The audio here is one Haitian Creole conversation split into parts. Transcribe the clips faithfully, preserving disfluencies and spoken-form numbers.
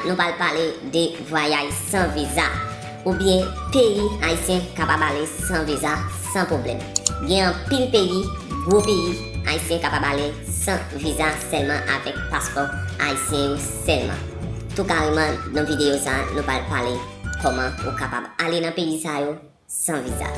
Nou pral pale de vwayaj san viza, oubyen peyi Ayisyen kapab ale san viza, san pwoblèm. Gen anpil peyi, gwo peyi, Ayisyen kapab ale san viza, sèlman avèk paspò ayisyen yo sèlman. Tou kareman, nan videyo sa, nou pral pale kòman ou kapab ale nan peyi sa yo san viza.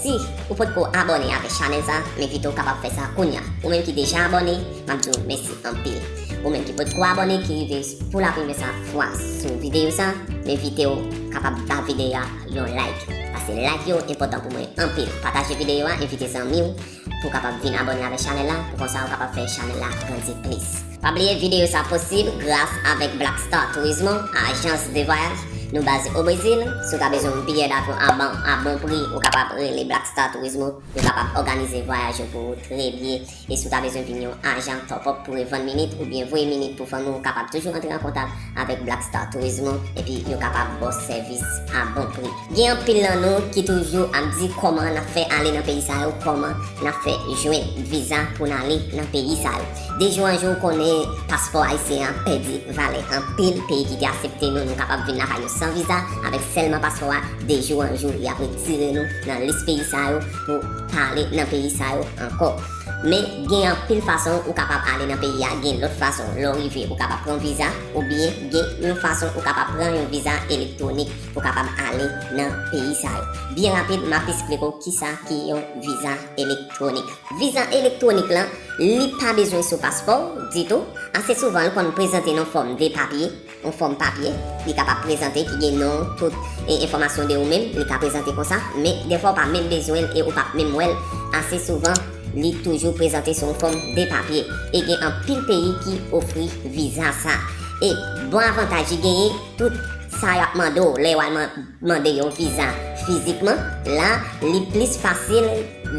Si ou potko abòne avèk chanèl sa, m envite w kapab fè sa kounya. Ou menm ki deja abòne, m ap di w mèsi anpil. Ou menm ki potko abòne, ki rive pou la premyè sa fwa sou videyo sa, m envite w kapab ba videyo a yon like. Paske like yo enpòtan pou mwen anpil. Pataje videyo a, envite zanmi w pou kapab vin abòne avèk chanèl la, pou konsa ou kapab fè chanèl la grandi plis. Pa bliye videyo sa posib gras avèk Black Star Turismo, ajans de vwayaj. Nou baze o Brezil. Si w ta bezwen yon biyè davyon a bon, a bon pri, ou kapab rele Black Star Turismo. Yo kapab òganize vwayaj yo pou ou trè byen. E si w ta bezwen vin yon ajan top up pou revann minit oubyen voye minit pou fanmi w, ou kapab toujou antre an kontak avèk Black Star Turismo, epi yo kapab ba w sèvis a bon pri. Gen anpil nan nou ki toujou ap di kòman n ap fè ale nan peyi sa yo, kòman n ap fè jwenn viza pou n ale nan peyi sa yo. De jou an jou, ou konnen paspò ayisyen an pèdi valè anpil. Peyi ki te aksepte nou, nou kapab vin lakay yo san viza, avèk sèlman paspò a. De jou an jou, y ap retire nou nan lis peyi sa yo pou pa ale nan peyi sa yo ankò. Men gen anpil fason ou kapab ale nan peyi a, gen lòt fason. Lè w rive, ou kapab pran viza, oubyen gen yon fason ou kapab pran yon viza elektwonik pou kapab ale nan peyi sa yo. Byen rapid, m ap esplike w kisa ki yon viza elektwonik. Viza elektwonik lan, li pa bezwen sou paspò w ditou. Ase souvan, l konn prezante nan fòm de papye, yon fòm papye li kapab prezante ki gen non, tout, e, enfòmasyon de ou menm, li ka prezante konsa, men dèfwa w pa menm bezwen l e ou p ap menm wè l. Ase souvan, li toujou prezante sou yon fòm de papye. E gen anpil peyi ki ofri viza sa. E bon avantaj li genyen, tout sa y ap mande w lè yo al man-, mande yon viza fizikman, la, li plis fasil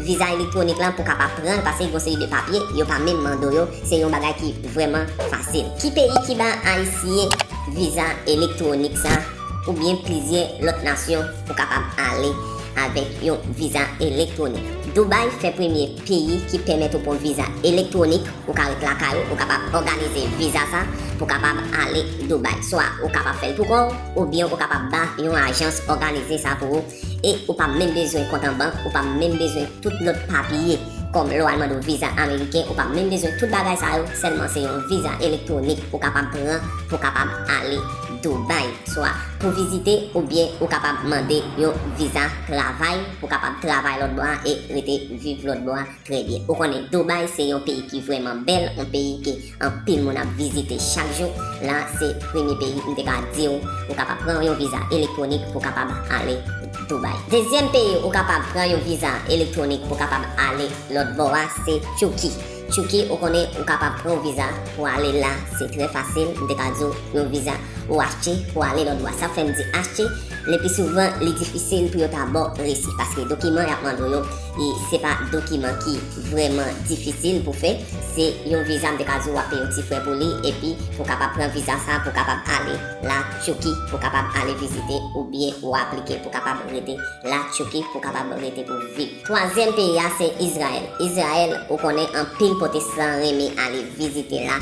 viza elektwonik lan pou kapab pran l, paske gen yon seri de papye yo pa menm mande w yo. Se yon bagay ki vrèman fasil. Ki peyi ki ba Ayisyen viza elektwonik sa, oubyen plizyè lòt nasyon pou kapab ale avèk yon viza elektwonik? Dubai fè premye peyi ki pèmèt ou pran viza elektwonik. Ou ka ret lakay ou, ou kapab òganize viza sa pou kapab ale Dubai. Swa ou kapab fè l pou kò w, oubyen ou kapab ba yon ajans òganize sa pou ou. E ou pa menm bezwen kont an bank, ou pa menm bezwen tout lòt papye. Kòm lè w al mande w viza ameriken, ou pa menm bezwen tout bagay sa yo, sèlman se yon viza elektwonik ou kapab pran pou kapab ale Dubai. Swa pou vizite, oubyen ou kapab mande yon viza travay pou kapab travay lòt bò a e rete viv lòt bò a. Trè byen. Ou konnen Dubai se yon peyi ki vrèman bèl, yon peyi ke anpil moun ap vizite chak jou. La, se premye peyi m te ka di w, ou kapab pran yon viza elektwonik pou kapab ale Dubai. Dezyèm peyi ou kapab pran yon viza elektwonik pou kapab ale lòt bò a, se Tchouki. Tchouki, ou konnen ou kapab pran yon viza pou ale la, se trè fasil. M te ka di w yon viza ou achte pou ale lòt bò a. Sa fè m di achte, le pli souvan, li difisil pou yo ta ba w resi, paske dokiman y ap mande w yo, e se pa dokiman ki vrèman difisil pou fè. Se yon viza, m te ka di w ap peye yon ti frè pou li, epi pou kapab pran viza sa, pou kapab ale la Tchouki, pou kapab ale vizite, oubyen ou aplike pou kapab rete la Tchouki, pou kapab rete pou viv. Twazyèm peyi a se Izrayèl. Izrayèl, ou konnen anpil pwotestan renmen ale vizite la.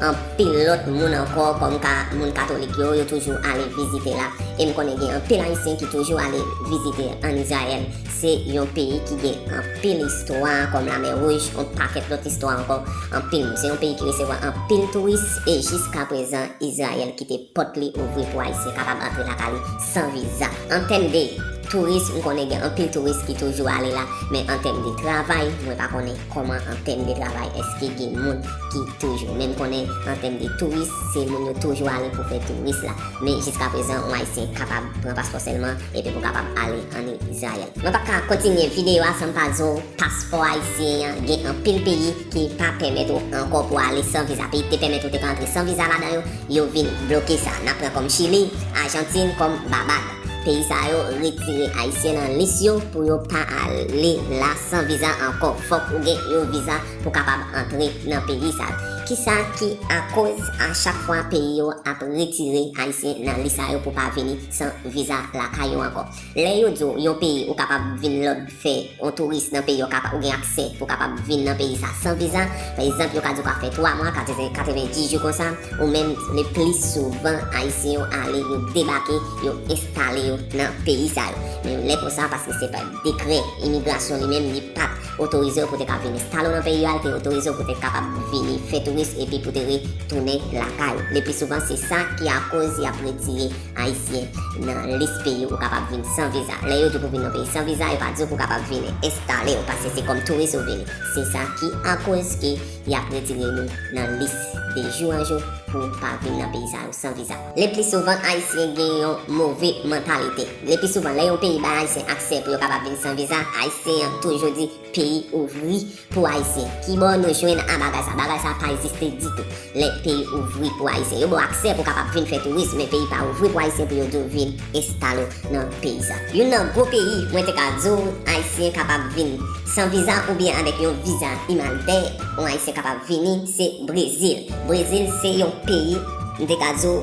Anpil lòt moun ankò, kòm ka, moun katolik yo, yo toujou ale vizite la. E m konnen gen anpil Ayisyen ki toujou ale vizite ann Izrayèl. Se yon peyi ki gen anpil istwa, kòm Lamè Wouj, yon pakèt lòt istwa ankò. Anpil moun. Se yon peyi ki resevwa anpil touris, e jiskaprezan, Izrayèl kite pòt li ouvri pou Ayisyen kapab antre lakay li san viza. An tèm de touris, m konnen gen anpil touris ki toujou ale la, men an tèm de travay, mwen pa konnen kòman an tèm de travay, èske gen moun ki toujou. Men m konnen an tèm de touris, se moun yo toujou ale pou fè touris la. Men jiskaprezan, yon Ayisyen kapab pran paspò sèlman, epi pou kapab ale ann Izrayèl. Mwen p ap ka kontinye videyo a san m pa di w paspò ayisyen an, gen anpil peyi ki pa pèmèt ou ankò pou ale san viza. Peyi ki te pèmèt ou te ka antre san viza ladan yo, yo vin bloke sa. N ap pran kòm Chili, Ajantin, kòm Babad. Peyi sa yo retire Ayisyen nan lis yo pou yo pa ale la san viza ankò. Fòk ou gen yon viza pou kapab antre nan peyi sa yo. Kisa ki akoz a chak fwa peyi yo ap retire Ayisyen nan lis sa yo pou pa vini san viza lakay yo ankò? Lè yo di w yon peyi ou kapab vin lòd fè yon touris nan peyi yo, ou gen aksè pou kapab vin nan peyi sa san viza. Pa egzanp, yo ka di w ka fè twa mwa, katrevendis jou konsa, ou menm le pli souvan Ayisyen yo ale, yo debake, yo enstale yo nan peyi sa yo. Men lè konsa, paske se pa dekrè imigrasyon li menm, li pa t otorize w pou te ka vin enstale w nan peyi a, li te otorize w pou te kapab vini fè touris epi pou te retounen lakay ou. Le pli souvan, se sa ki akoz y ap retire Ayisyen nan lis peyi ou kapab vin san viza. Lè yo di w pou vin nan peyi san viza, yo pa di w pou kapab vin enstale w, paske se kòm touris ou vini. Se sa ki akoz ke y ap retire nou nan lis de jou an jou pou pa vin nan peyi sa yo san viza. Le pli souvan, Ayisyen gen yon move mantalite. Le pli souvan, lè yon peyi bay Ayisyen aksè pou yo kapab vin san viza, Ayisyen an toujou di peyi ouvri pou Ayisyen. Kibò nou jwenn a bagay sa? Bagay sa pa egziste ditou. Lè peyi ouvri pou Ayisyen, yo ba w aksè pou kapab vin fè touris, men peyi pa ouvri pou Ayisyen pou yo di w vin enstale w nan peyi sa. Youn nan gwo peyi, mwen te ka di w, Ayisyen kapab vin san viza oubyen avèk yon viza imanitè, yon Ayisyen kapab vini, se Brezil. Brezil se yon peyi, m te ka di w,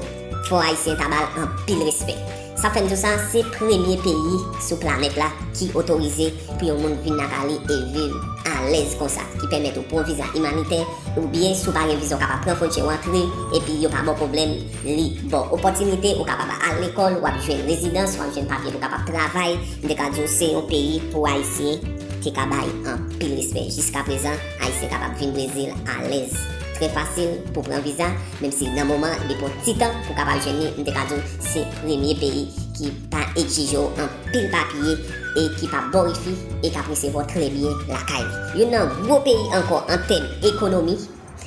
fò Ayisyen ta ba l anpil respè. Sa fè m di w sa, se premye peyi sou planèt la ki otorize pou yon moun vin lakay li e viv alèz konsa, ki pèmèt ou pran viza imanitè, oubyen si w pa gen viza, w kapab pran fwontyè w antre, epi yo pa ba w pwoblèm, li ba w opòtinite, ou kapab al lekòl, w ap jwenn rezidans, w ap jwenn papye pou w kapab travay. M te ka di w se yon peyi pou Ayisyen te ka bay anpil respè. Jiska prezan, Ayisyen kapab vin Brezil alèz, trè fasil pou pran viza, menm si nan moman li pran ti tan pou kapab jwenn li, m te ka di w se premye peyi ki pa egzije w anpil papye e ki pa ba w refi e k ap resevwa w trè byen lakay li. Youn nan gwo peyi ankò an tèm ekonomi,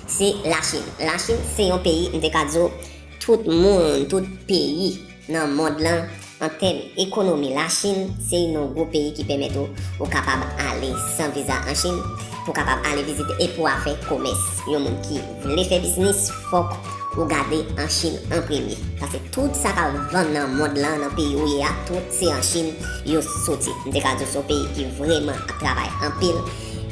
se Lachin. Lachin se yon peyi, m te ka di w, tout moun, tout peyi nan mond lan, an tèm ekonomi, Lachin se youn nan gwo peyi ki pèmèt ou, ou kapab ale san viza an Chin, pou kapab ale vizite e pou afè komès. Yon moun ki vle fè biznis, fòk ou gade an Chin an premye. Paske tout sa k ap vann nan mond lan, nan peyi ou ye a, tout se an Chin yo soti. M te ka di w se yon peyi ki vrèman ap travay anpil.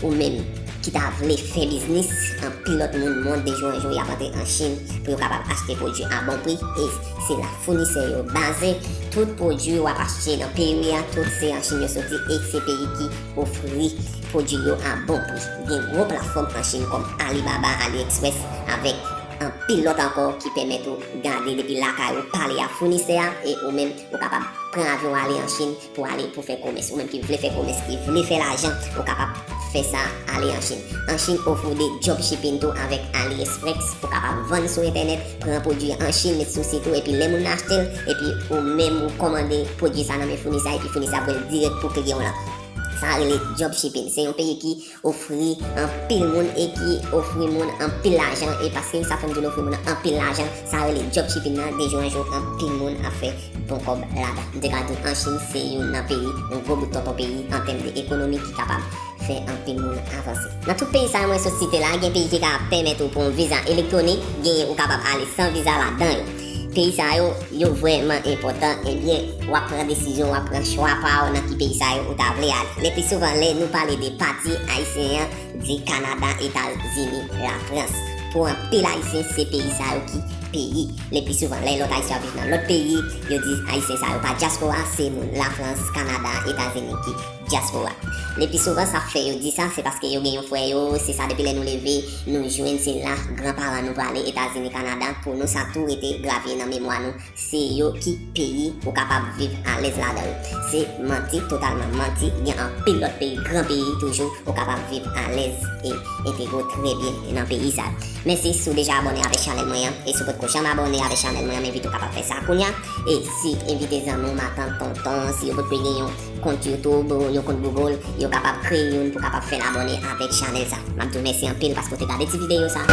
Ou menm ki ta vle fè biznis, anpil lòt moun, mond de jou an jou, y ap antre an Chin pou yo kapab achte pwodui a bon pri. E se la founisè yo baze. Tout pwodui w ap achte nan peyi w a, tout se an Chin yo soti e se peyi ki ofri pwodui yo a bon pri. Gen gwo platfòm an Chin kòm Alibaba, AliExpress, avèk anpil lòt ankò ki pèmèt ou gade depi lakay ou, pale a founisè a, e ou menm ou kapab pran avyon ale an Chin pou ale pou fè komès. Ou menm ki vle fè komès, ki vle fè lajan, ou kapab fè sa, ale an Chin. An Chin ofri w de dropshipping tou avèk AliExpress pou kapab vann sou entènèt, pran pwodui an Chin, met sou sit ou, epi lè moun nan achte l, epi ou menm ou kòmande pwodui sa nan men founisè a, epi founisè a voye l dirèk pou kliyan w lan. Sa rele dropshipping. Se yon peyi ki ofri anpil moun e ki ofri moun anpil lajan, e paske sa fè m di l ofri moun anpil lajan, sa rele dropshipping nan, de jou an jou anpil moun ap fè bon kòb ladan. M te ka di w an Chin se youn nan peyi, yon gwo bout tonton peyi an tèm de ekonomi ki kapab fè anpil moun avanse. Nan tout peyi sa yo mwen sot site la, gen peyi ki ka pèmèt ou pran yon viza elektwonik, genyen ou kapab ale san viza ladan yo. Peyi sa yo, yo vrèman enpòtan, ebyen, w ap pran desizyon, w ap pran chwa pa w nan ki peyi sa yo ou ta vle ale. Le pli souvan, lè nou pale de pati, Ayisyen an di Kanada, Etazini, Lafrans. Pou anpil Ayisyen, se peyi sa yo ki peyi. Le pli souvan, lè lòt Ayisyen ap viv nan lòt peyi, yo di Ayisyen sa yo pa dyaspora, se moun Lafrans, Kanada, Etazini ki dyaspora. Le pli souvan, sa fè yo di sa, se paske yo gen yon frè yo, se sa depi lè nou leve, nou jwenn se la, granparan nou prale Etazini, Kanada, pou nou sa tou rete grave nan memwa nou, se yo ki peyi ou kapab viv alèz ladan yo. Se manti, totalman manti, gen anpil lòt peyi, gran peyi toujou, ou kapab viv alèz e entegre w trè byen nan peyi sa yo. Mèsi si w deja abòne avèk chanèl mwen an, e si w potko janm abòne avèk chanèl mwen an, m envite w kapab fè sa kounye a. E si envite zanmi w, matant, tonton, si yo potko gen yon kont YouTube, yon kont Google, yo kapab kreye youn pou kapab fè l abòne avèk chanèl sa. M ap di w mèsi anpil paske w te gade ti videyo sa.